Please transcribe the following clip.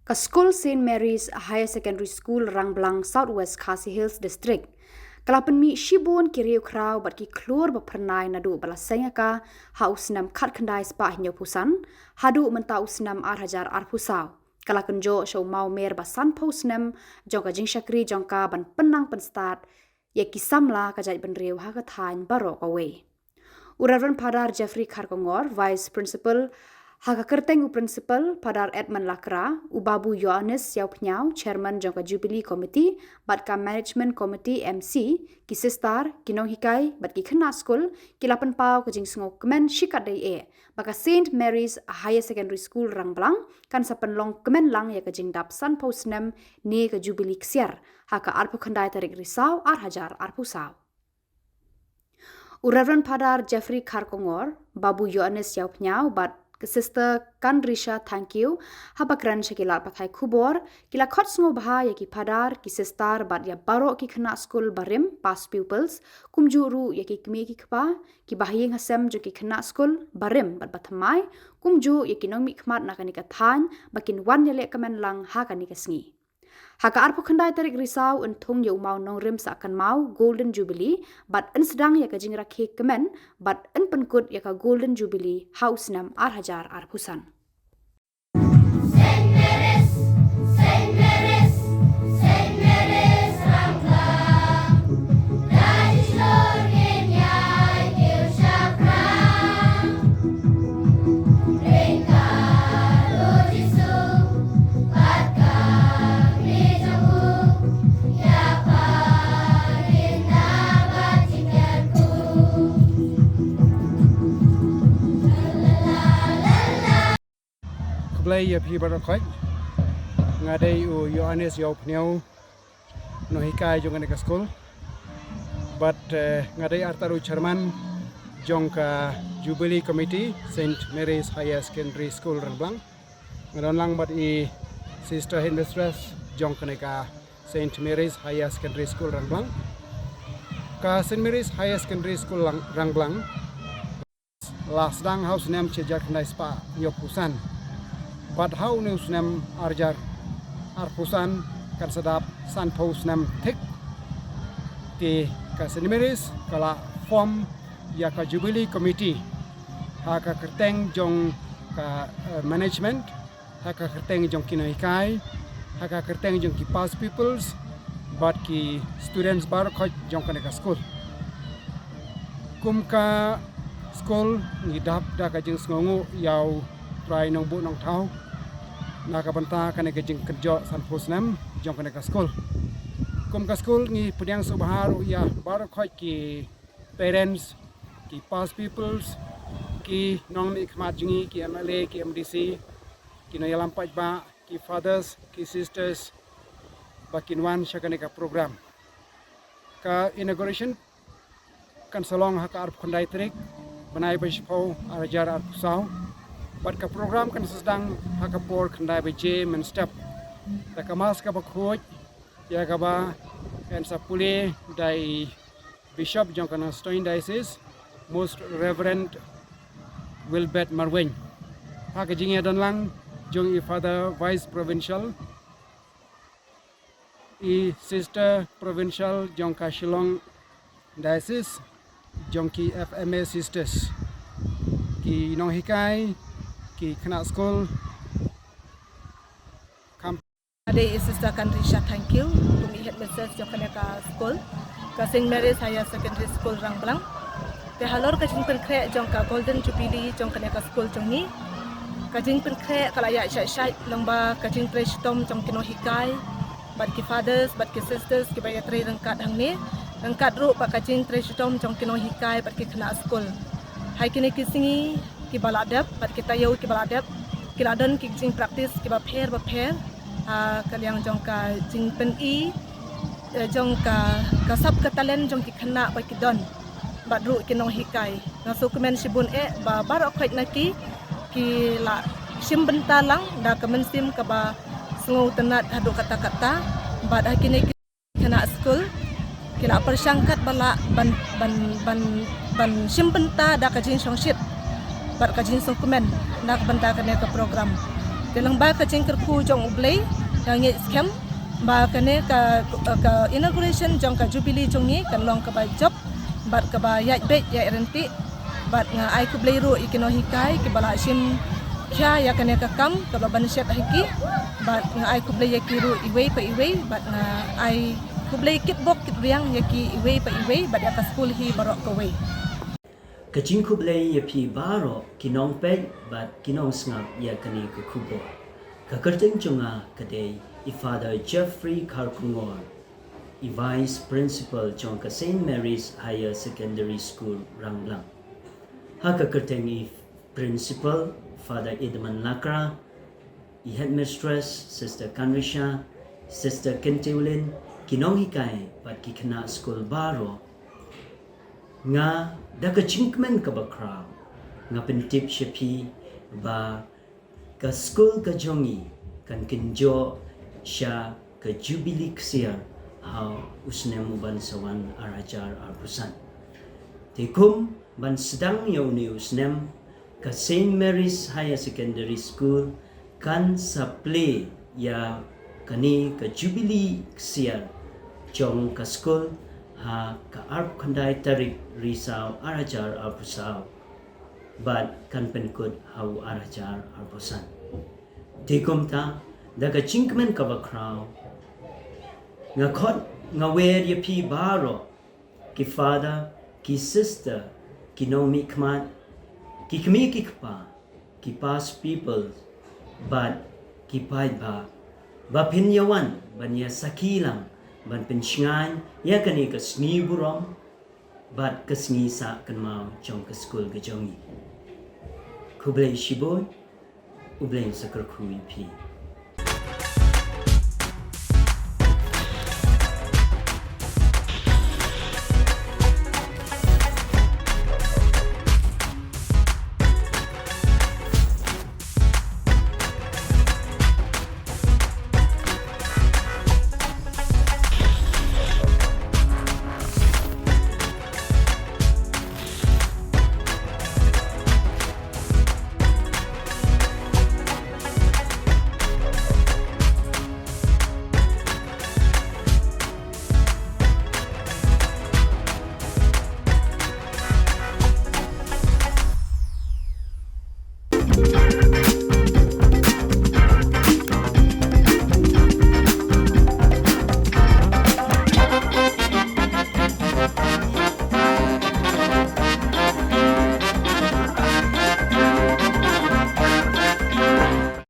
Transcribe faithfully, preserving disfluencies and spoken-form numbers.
Ka skul Saint Mary's Higher Secondary School Rangblang, South West Khasi Hills District, ka la pynmih shibun ki riew khraw bad ki khlur ba phyrnai naduh ba la seng ïa ka ha u snem khatkhyndai spah hynñiewphew san haduh mynta u snem ar hajar arphew saw. Ka la kynjoh sha u mawmer ba sanphew snem jong ka jingshakri jong ka ban pynnang pynstad ïa ki samla ka jaitbynriew ha ka thaiñ baroh kawei. U Reverend Father Jeffrey Kharkongor, Vice Principal, ha ka kyrteng u Principal, Father Edmund Lakra, u Babu Ïoannis Ïawphniaw, Chairman jong ka Jubilee Committee bad ka Management Committee, M C, ki sister, ki nonghikai bad ki khynnah skul ki la pynpaw ka jingsngewkmen shikatdei eh ba ka Saint Mary's Higher Secondary School Rangblang kan sa pynlong kmen lang ïa ka jingdap sanphew snem ne ka Jubilee ksiar ha ka arphew khyndai tarik Risaw ar hajar arphew saw. U Reverend Father Jeffrey Kharkongor, Babu Ïoannis Ïawphniaw bad ka Sister Kanrisha Thangkhiew, haba kren sha ki lad pathai khubor, ki la khot sngewbha ïa ki Father, ki Sister bad ïa baroh ki khynnah skul barim, past pupils, kumjuh ruh ïa ki kmie ki kpa, ki bahaïing hasem jong ki khynnah skul barim bad bathymmai, kumjuh ïa ki nongmihkhmat na kane ka thaiñ ba kin wan ïaleh kmen lang ha kane ka sngi. Ha ka arphew khyndai tarik Risaw yn thung ïa u maw nongrim sahkynmaw Golden Jubilee bad yn sdang ïa ka jingrakhe kmen bad yn pynkut ïa ka Golden Jubilee ha u snem ar hajar arphew san. Khublei ïa phi baroh khoit. Nga dei u Ïoannis Ïawphniaw, nonghikai jong kane ka skul. Bad, eh, nga dei artat u chairman jong ka Jubilee Committee, Saint Mary's Higher Secondary School Rangblang. Nga don lang bad i Sister Headmistress jong kane ka Saint Mary's Higher Secondary School Rangblang. Ka Saint Mary's Higher Secondary School Lang-, Rangblang la sdang ha u snem shi hajar khyndai spah hynñiewphew san. Bad ha une u snem ar hajar arphew san kan sa dap sanphew snem thik. Te ka Saint Mary's ka la form ïa ka Jubilee Committee ha ka kyrteng jong ka, eh, management, ha ka kyrteng jong ki nonghikai, ha ka kyrteng jong ki past pupils bad ki students baroh khoit jong kane ka skul. Kum ka skul ngi dap da ka jingsngewnguh ïa U Trai Nongbuh Nongthaw na ka bynta kane ka jingkynjoh sanphew snem jong kane ka skul. Kum ka skul ngi pdiang sngewbha ruh ïa baroh khoit ki parents, ki past pupils, ki nongmihkhmat jong ngi, ki M L A, ki M D C, ki nongïalam paidbah, ki fathers, ki sisters ba kin wan sha kane ka program. Ka inauguration kan sa long ha ka arphew khyndai tarik bnai ba shiphew ar hajar arphew saw. Bad ka program kan sa sdang ha ka por khyndai baje mynstep da ka mass kaba khuid ïa kaba kan sa pule da i Bishop jong ka Nongstoiñ Diocese, Most Reverend Wilbert Marwein. Ha ka jingïadon lang jong i Father Vice Provincial, i Sister Provincial jong ka Shillong Diocese, jong ki F M A Sisters, ki nonghikai, ki khynnah skul, kam Nga dei i Sister Kanrisha Thangkhiew, kum i headmistress jong kane ka skul, ka Saint Mary's Higher Secondary School Rangblang. Te halor ka jingpynkhreh jong ka Golden Jubilee jong kane ka skul jong ngi, ka jingpynkhreh ka la ïaid shait shait lyngba ka jingtrei shitom jong ki nonghikai bad ki fathers bad ki sisters kiba ïatrei ryngkat hangne, ryngkat ruh bad ka jingtrei shitom jong ki nonghikai bad ki khynnah skul. Ha kine ki sngi kiba la dep bad ki taïew kiba la dep, ki la don ki jingpractice kiba pher ba pher, ah, ka liang jong ka jingpyni, eh, jong ka, ka sap ka talent jong ki khynnah ba ki don bad ruh ki nonghikai. Nga sngewkmen shibun eh ba baroh khoit na ki ki la shim bynta lang da ka mynsiem kaba sngewtynnat haduh katta katta bad ha kine ki khynnah skul ki la pyrshang katba lah ban, ban, ban, ban shim bynta da ka jingshongshit bad ka jingsngewkmen na ka bynta kane ka program. Te lang ba ka jingkyrkhu jong U Blei, nga ngeit skhem ba kane ka, ka inauguration jong ka Jubilee jong ngi kan long kaba jop bad kaba ïaid beit ïaid ryntih. Bad nga ai khublei ruh ïa ki nonghikai kiba la shim khia ïa kane ka kam kaba ban shet ha ki. Bad nga ai khublei ïa ki ruh iwei pa iwei, bad nga ai khublei kitbok kitriang ïa ki iwei pa iwei bad ïa ka skul hi baroh kawei. Ka jingkhublei ïa phi baroh ki nongpeit bad ki nongsngap ïa kane ka khubor. Ka kyrteng jong nga ka dei i Father Jeffrey Kharkongor, i Vice Principal jong ka Saint Mary's Higher Secondary School Rangblang. Ha ka kyrteng i Principal Father Edmund Lakra, i Headmistress Sister Kanrisha, Sister Kentewlin, ki nonghikai bad ki khynnah skul baroh. Nga da ka jingkmen kaba khraw nga pyntip sha phi ba ka skul ka jong ngi kan kynjoh sha ka Jubilee ksiar ha u snem u ban sa wan ar hajar arphew san. Te kum ban sdang ïa une u snem, ka Saint Mary's Higher Secondary School kan sa plie ïa kane ka Jubilee ksiar jong ka skul ha ka arphew khyndai tarik Risaw ar hajar arphew saw bad kan pynkut ha u ar hajar arphew san. Te kumta da ka jingkmen kaba khraw nga khot nga wer ïa phi baroh, ki father, ki sister, ki nongmihkhmat, ki kmie ki kpa, ki past pupils bad ki paidbah, ba phin ïa wan ban ïa sakhi lang ban pynshngaiñ ïa kane ka sngi burom bad ka sngi sah kynmaw jong ka skul ka jong ngi. Khublei shibun. U Blei un sa kyrkhu ïa phi.